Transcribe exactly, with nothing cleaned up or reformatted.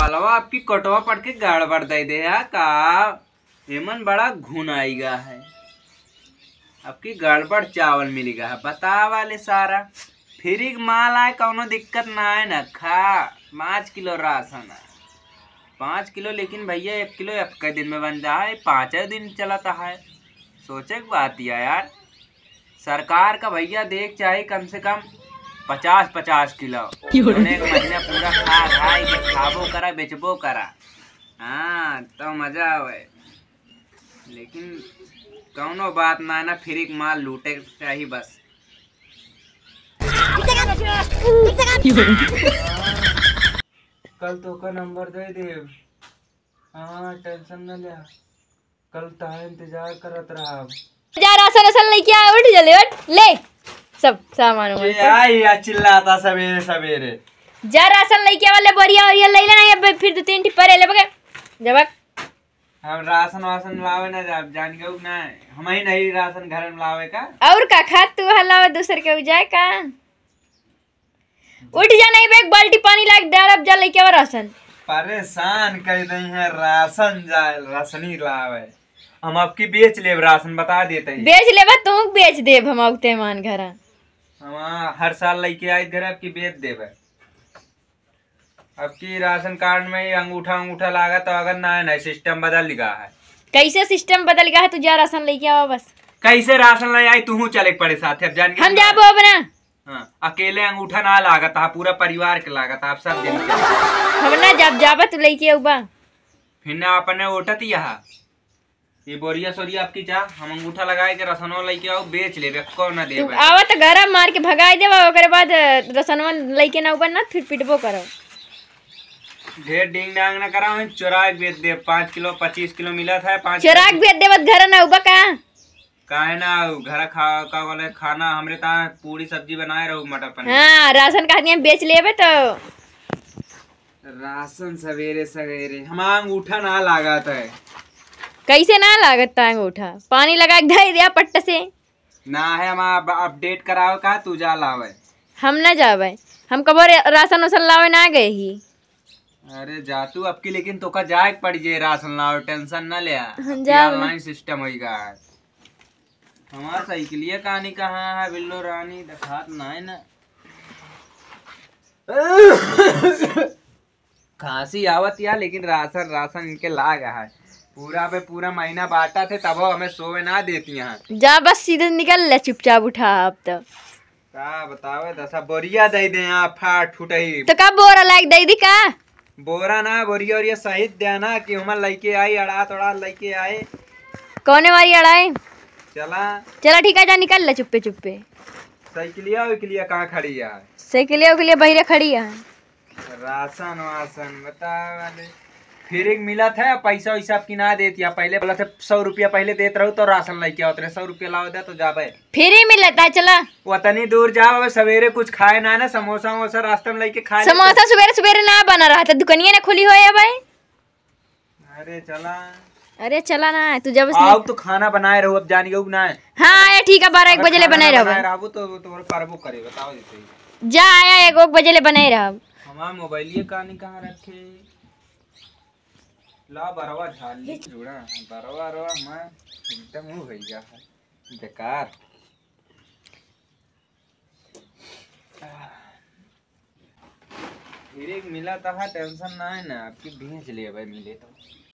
चलवा आपकी कटवा पड़ के गड़बड़ दे दे है का? एमन बड़ा घुन आइगा है, आपकी गड़बड़ चावल मिलिगा है। बतावा ले सारा, फ्री के माल आए, कौनो दिक्कत ना है ना, खा। पाँच किलो राशन है, पाँच किलो, लेकिन भैया एक किलो एक दिन में बन जा है, पाँचे दिन चलता है। सोचे के बात या यार, सरकार का भैया देख चाही कम से कम पचास पचास किलो। क्यों? एक महीना पूरा खा खाई के खाबो करा, बेचबो करा। हाँ, तो मजा आवे। लेकिन कौनो बात ना, ना फ्री के माल लूटे के चाही बस। कल तोका नंबर दे देब। हाँ, टेंशन न ले। कल तहार इंतजार करत रहब। जा राशन वासन लेके आ, उठ जल्दी उठ, ले सब सामान वामान के पर। आई या चिल्लाता सवेरे सवेरे। जा राशन लेके आ, वाले बोरिया ओरिया ले लेना, अब फिर दो तीन ठी परे लेबे के। जबक हम राशन वासन लावे ना जाब, जान गऊ ना, हम ही नहीं राशन घर में लावे का। और का खात तू हलावे दूसर के उ जाए का? उठ जा, नहीं बे, एक बाल्टी पानी लाके डालब, जा लेके आवा राशन। परेशान कर दई है, राशन जाए, राशनी लावे। हम आपकी बेच लेब राशन, बता देते ही। बेच लेबा, तू बेच देब हम आउते मान घरा। हम हर साल लेके आए घर, आपकी बेच देबे। आपकी राशन कार्ड में ही अंगूठा, अंगूठा लागा तो अगर ना, ना सिस्टम बदल गया है। कैसे सिस्टम बदल गया है? तू जा राशन लेके आवा बस। कैसे राशन ले आई? तू चले के पड़े साथ, अब जान के हम जाबो अब ना। हाँ, अकेले अंगूठा ना लागत हा, पूरा परिवार के लागत हा, आप सब दिन के। हम ना जाब, जाबा तू लेके आउबा। फिर ना अपने ओटत यहाँ। ये बोरिया सोरिया आपकी जा, हम अंगूठा लगाए के रसनवा लेके आओ, बेच लेबे, कौन ना तू देबे। आवा तो गरम मार के भगाई देबा, ओकरे बाद रसनवा लेके ना ऊपर ना फिर पिटबो करो। ढेर डिंग डांग ना करा, वहीं चोरा के बेच दे, पाँच किलो, पच्चीस किलो मिला था, पाँच चोरा के बेच देबा, घर ना उबा का? काहे ना, घर खा, का बोले, खाना हमरे ता पूरी सब्जी बनाए रहू, मटर पनीर। हाँ, राशन का आदमी बेच लेबे तो। राशन सवेरे सवेरे हमार अंगूठा ना लागत है। कैसे ना लागत ता अंगूठा? पानी लगा के धर दिया पट्ट से। ना है, हम अब अपडेट करावे का, तू जा लावे। हम ना जावे, हम कबो रे-, राशन उसन लावे ना गए ही। अरे जा तू अब की, लेकिन तोका जाए के पड़ जे राशन लावे, टेंशन ना ले। हाँ, जाओ। ऑनलाइन सिस्टम होई गा है। हमार साइकिलिया कहानी कहाँ है बिल्लो रानी, देखात ना है ना। खांसी आवत या, लेकिन राशन, राशन इनके लाग है। पूरा पे पूरा महीना बांटा थे, तब हमें सोवे ना देती हैं। जा बस सीधे निकल ले चुपचाप उठा अब तो। का बतावे दसा, बोरिया दे दे यहाँ फाट फुटही। तो का बोरा लायक दे दी का? बोरा ना, बोरिया ओरिया सहित देना कि हमार लइके आई, अड़ात अड़ात लइके आए। कौने वाली अड़ाए? चला। चला ठीक है, जा निकल ले चुप्पे चुप्पे। साइकिलिया उइकिलिया कहाँ खड़ी है? साइकिलिया उइकिलिया बहिरे खड़ी है। राशन वासन बता वाले। फ्री के मिलत है, पैसा वैसा आपकी ना देती है। पहले बोला थे सौ रुपया पहले देत रहू तो राशन लेके आवत रहे, सौ रुपया लाओ दे तो जाबे। फ्री मिलत है, चला। वतनी दूर जाओ, अब सवेरे कुछ खाए ना ना, समोसा वमोसा रास्ते में लेके खा ले। समोसा सुबेरे सुबेरे ना बना रहा था, दुकनिया ना खुली होए भाई। अरे चला। अरे चला ना, तू जब से आओ तो खाना बनाए रहो, अब जान गयो ना। हाँ, ये ठीक है, बारह एक अगर बजे ले खाना बनाए ना रहो। बनाए रहबो तो, तो, तो परबो करे, बताओ जैसे ही। जा आया, एक, एक बजे ले बनाए रहो। हमार मोबाइलिया कहानी कहाँ रखे? ला बरवा झाल ली जुड़ा, बरवा रवा हमार एकदम वो हो गया है, बेकार। धीरे मिला तहा, टेंशन ना है ना, आपकी भेज ले भाई, मिले तो।